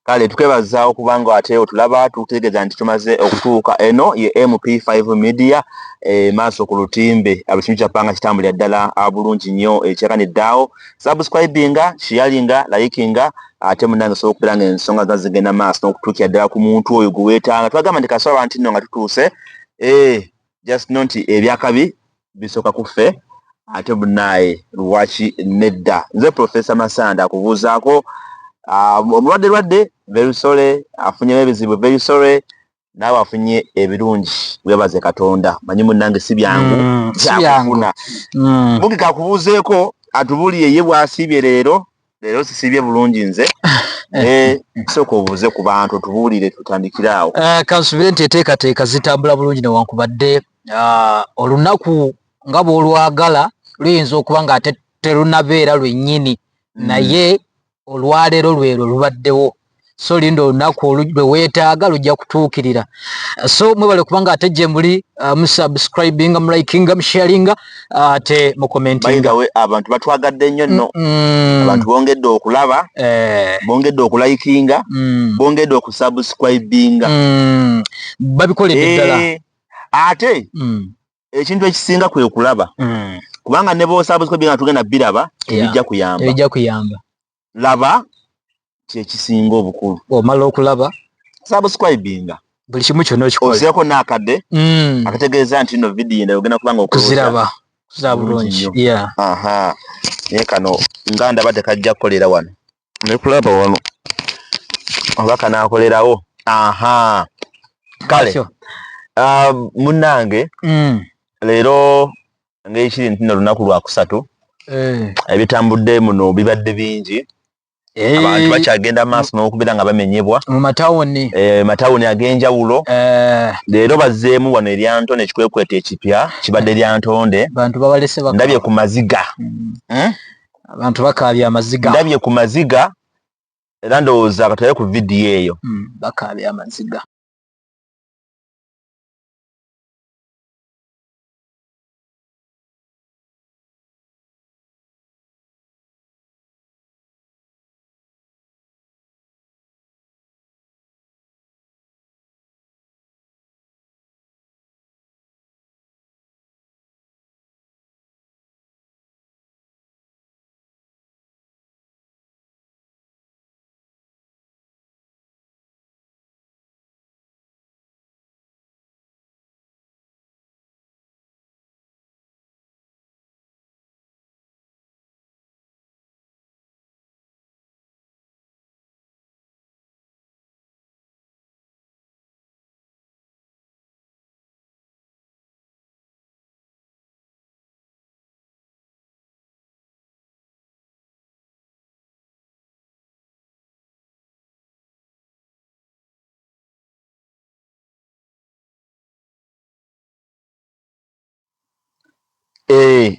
Kale tukwebaza okuba nga ate otulaba, tukutegeeza nti tumaze okutuuka eno ye MP5 Media, maaso ku lutimbe abikintu kyapanga kitambulira ddala bulungi nnyo ekyakaniddeawo. Subscribinga, sharinga, likinga, ate munnange osobola okubeera nga ensonga zonna zigenda maaso n'okutuukira ddala ku muntu oyo gwe weetaaga. Twagamba nti kasooba nti nno nga tutuuse, just know nti ebyakabi bisooka ku ffe, ate munnaaye lwaki nedda. Nze Professor Masanda akubuuzaako. Omulwadde lwadde, very sorry, afunyemu ebizibu, very sorry, naawe afunye ebirungi weebaze Katonda. Manyi munnange si byangu Si byangu. byakufuna. Mugi kakubuuzeeko atubuulire ye bw'asiibye leero. Leero sisiibye bulungi nze. Sooka obuuze ku bantu otubuulire tutandikire awo. Kansubire nti enteekateeka zitambula bulungi newankubadde olunaku nga bw'olwagala luyinza okuba ng'ate terunabeera lwennyini, naye olwaleero lwero lubaddewo, so linda olunaku lwe weetaaga lujja kutuukirira. So mwebale kubanga ate gye muli, musubscribinga, mulikinga, musharinga, ate mucommentinga. By the way, abantu batwagadde nnyo nno. Abantu bongedde okulaba, bongedde okulikinga, bongedde okusubscribinga. Babikoledde ddala. Ate ekintu ekisinga kwe kulaba. Kubanga ne bw'osubscribinga tugenda biraba, tebijja kuyamba. Tebijja kuyamba. Laba kyekisinga obukulu. Bw'omala okulaba, subscribinga. Buli kimu kyonna okikola. Ozeeko n'akadde, akategeeza nti nno vidiyo endala ogenda kuba nga okozesa. Kuziraba. Kuziraba Bulungi bulungi. nnyo. Aha. Naye kano nga ndaba tekajja kukolera wano. Ne kulaba wano. Oba kanaakolerawo. Aha. Kale. Sure. Munnange, leero ng'ekiri nti nno lunaku lwa kusatu. Ebitambudde muno bibadde bingi. Abantu bakyagenda maaso n'okubeera nga bamenyebwa. Mu matawuni. Matawuni ag'enjawulo. Leero bazzeemu wano e Lyantonde ekikwekweto ekipya kibadde Lyantonde. Bantu babalese bakaaba. Ndabye ku maziga. Abantu bakaabye amaziga. Ndabye ku maziga era ndowooza katulabe ku vidiyo eyo. Bakaabye amaziga.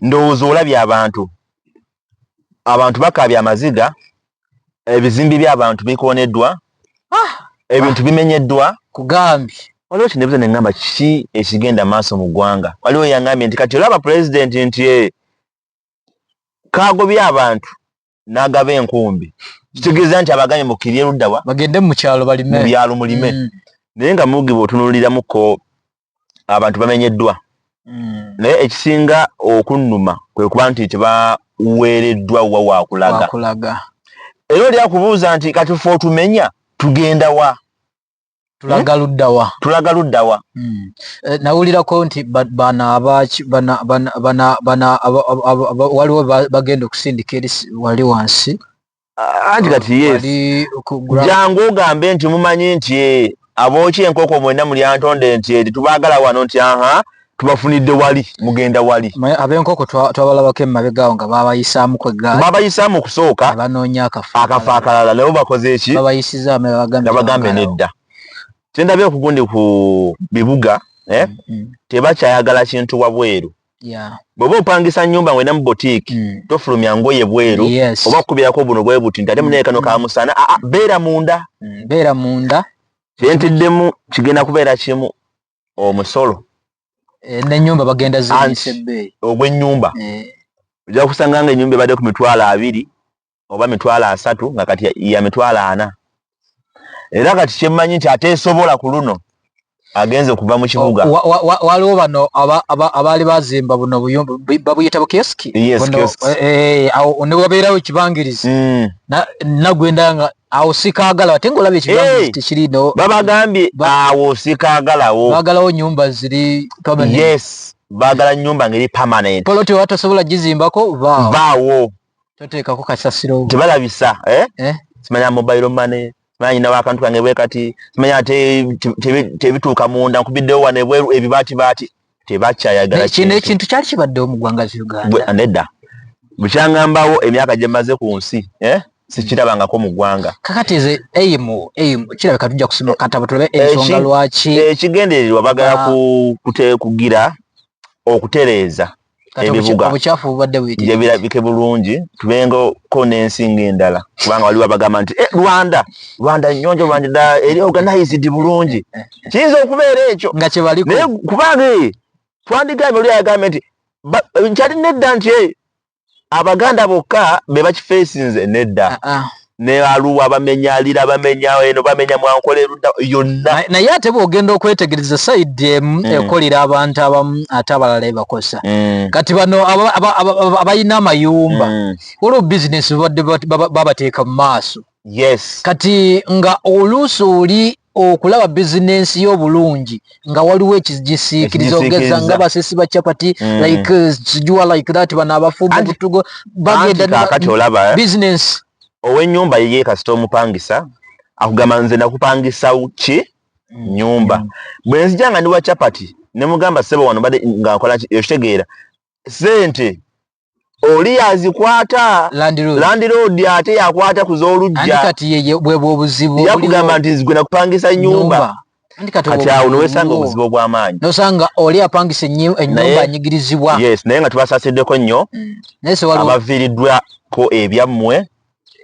Ndowooza olabye abantu. Abantu bakaabye amaziga, ebizimbe by'abantu bikooneddwa, ebintu bimenyeddwa. Kugambye. Waliwo kye neebuuza ne ŋŋamba kiki ekigenda maaso mu ggwanga. Waliwo eyaŋŋambye nti kati olaba pulezidenti nti kaagobye abantu n'agaba enkumbi. Kitegeeza nti abagambye mukkirire ludda wa? Bagende mu kyalo balime. Mu byalo mulime. Naye nga mugi bw'otunuuliramuko abantu bamenyeddwa. Naye ekisinga okunnuma kwe kuba nti tebaweereddwa wa waakulaga. Waakulaga. Era oli akubuuza nti kati ffe otumenya tugenda wa? Tulaga ludda wa? Tulaga ludda wa? Nawulirako nti bano abaki, bana, bana, bana, bana, aba, aba, aba, aba, waliwo bagenda okusindika eri wali wansi. Anti kati yes. Wali ku Jangu ogambe nti mumanyi nti, abookya enkoko mwenna mu Lyantonde nti, tetubaagala wano nti aha, tubafunidde wali, mugenda wali. Manye, ab'enkoko twabalabako emabega awo nga babayisaamu ku eggaali. Babayisaamu okusooka. Ne banoonya akafo Akafo akalala, nabo bakoze eki? Babayisizaamu ne babagambe Ne bagambe tebaagalawo. nedda. Kye ndabye okugundi ku bibuga, tebakyayagala kintu wabweru. Bw'oba opangisa nnyumba ng'olina mu boutique, tofulumya ngoye bweru, oba okukubirako buno bwe buti nti ate munaye kano ka musana, beera munda. Beera munda. Kye ntiddemu kigenda kubeera kimu, omusolo. N'ennyumba bagenda ziriisa Anti, ebbeeyi. ogw'ennyumba. Ojja kusanga nga ennyumba ebadde ku 20,000 oba 30,000 nga kati ya 40,000. Era kati kyemmanyi nti ateesobola ku luno agenze okuva mu kibuga. Waliwo bano abaali bazimba buno buyumba babuyita bukioski. Yes, kiosks. Awo ne wabeerawo ekibangirizi. Nagwenda nga awo sikaagala, ate ng'olaba ekibangirizi tekiri no. Babagambye awo sikaagalawo. Baagalawo nyumba ziri permanent. Yes, baagala nyumba ngeri permanent. Poloti oba tosobola gizimbako, vaawo. Vaawo. Toteekako kasasiro. Tebalabisa, eh? Eh? Simanya mobile money, simanya nyina w'akantu kange bwe kati, simanya ate tebituuka munda, nkubiddewo wano ebweru ebibaatibaati, tebakyayagala. Kino ekintu kyali kibaddewo mu ggwanga Uganda? Nedda, bukyangambawo emyaka gye mmaze ku nsi, eh? Sikirabangako mu ggwanga. Kakati eze eimu eimu kirabika tujja kusoma katabo tulabe ensonga lwaki. Ekigendererwa bagala kugira okutereeza ebibuga. Obukyafu bubadde buyitirivu. Birabike bulungi, tubengeko n'ensi ng'endala, kubanga waliwo abagamba nti Rwanda, Rwanda nnyonjo, Rwanda eri organized bulungi. Kiyinza okubeera ekyo nga kye baliko. Naye kubanga twandigambye oli ayagambye nti nkyali nedda nti Abaganda bokka be bakifeesinze, nedda. Ne Aluwa bamenya, Alira bamenya, eno bamenya, Mwankole erudda yonna. Naye ate bw'ogenda okwetegereza side emu ekolera abantu abamu ate abalala ebakosa. Kati bano abalina amayumba, waliwo bizinesi babadde babateeka mu maaso. Kati nga oluusi oli okulaba bizinensi y'obulungi nga waliwo ekigisiikiriza, ogeza nga basesi ba chapati, like sijua like that, bano abafumba obutugo bagenda kakati olaba bizinensi. Ow'ennyumba ye kasita omupangisa akugamba nze nakupangisa ki nyumba, bwe nzija nga ndi wa chapati ne mugamba ssebo wano mbadde nga nkola okitegeera sente oli yazikwata landlord ate yakwata ku z'olujja. Kati ye bwe obuzibu yakugamba nti gwe nakupangisa nyumba. Kati awo nowesanga obuzibu obw'amaanyi, nosanga oli apangisa ennyumba anyigirizibwa. Yes, naye nga tubasaasiddeko nnyo abaviiriddwako ebyammwe.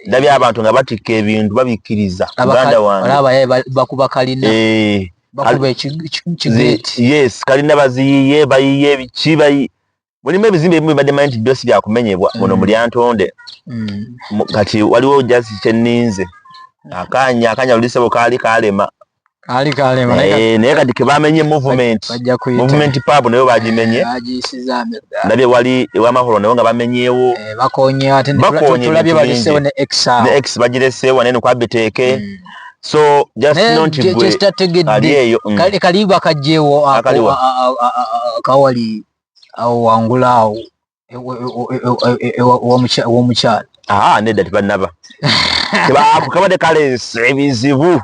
Ndabye abantu nga batikka ebintu babikkiriza muganda wange. Olaba bakuba kalina, bakuba ekigeeti. Yes, kalina baziyiye, bayiye biki, bayi mulimu ebizimbe ebimu bibadde manyi nti byo si byakumenyebwa muno mu Lyantonde. Kati waliwo jasi kyenninze akanya olulisebo kaali kalema. Kaali kalema. Naye kati kebamenye movement pub nayo bagimenye. Ndabye wali ew'amahoro nayo nga bamenyeewo. Bakonye ate tulabye balisewo ne X. Ne X bagireseewo nene kwabiteeke. So just not gwe ali eyo. Kaliba kajjeewo akawali awo wangula awo ew'omukyala. Nedda tebannaba. Kabadde kaleese ebizibu.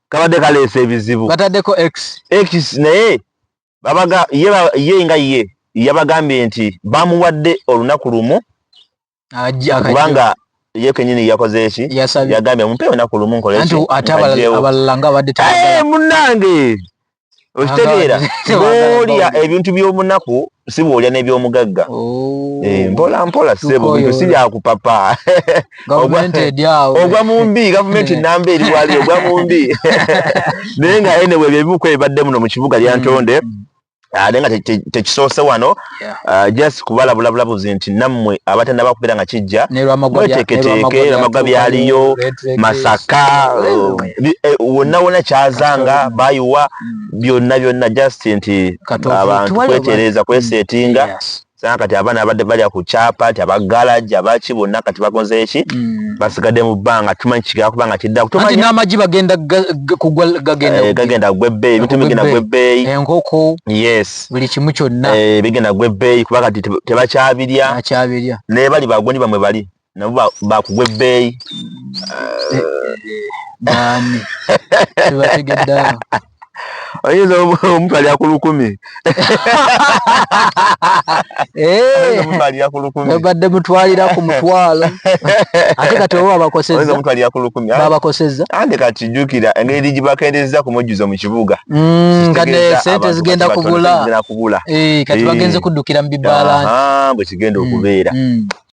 Kabadde kaleese ebizibu. Bataddeko X. X naye babaga ye nga ye yabagambye nti bamuwadde olunaku lumu kubanga ye kennyini yakoze eki, yagambye mumpe olunaku lumu nkole eki. Ate abalala nga badde tabagala. Munnange okitegeera bw'olya ebintu by'omunaku si bw'olya n'ebyomugagga. Mpola mpola ssebo, bintu si byakupapa. Ogwa mu mbi, gavumenti nnamba eri wali ogwa mu mbi. Naye nga anyway ebibuku ebibadde muno mu kibuga Lyantonde ate nga tekisoose wano, just kubalabulabulabuzi nti nammwe abatannaba kubeera nga kijja mweteeketeeke. Lwamagwa byaliyo, Masaka, wonna wonna kyazanga bayiwa byonna byonna, just nti abantu kwetereeza kwesetinga. Sanga kati abaana abadde balya ku chapati, abagalaji, abaki bonna kati bagonze eki, basigadde mu bbanga. Tumanyi kigenda kuba nga kidda. Anti n'amagi bagenda kugwa, gagenda gwa ebbeeyi, ebintu bigenda gwa ebbeeyi, enkoko, yes, buli kimu kyonna bigenda gwa ebbeeyi kuba kati tebakyabirya. Naye bali bagundi bamwe bali nabo bakugwa ebbeeyi. Baani tebategedde. Oyinza omutwalira ku 1000. Omutwalira ku 1000. Babadde mutwalira ku 500. Ate kati oba babakosezza. Oyinza omutwalira ku 1000. Babakosezza. Ande kati jjukira engeri gibakendezza ku mujjuzo mu kibuga. Kati sente zigenda kubula. Kati bagenze kuddukira mu bibaala. Bwe kigenda okubeera.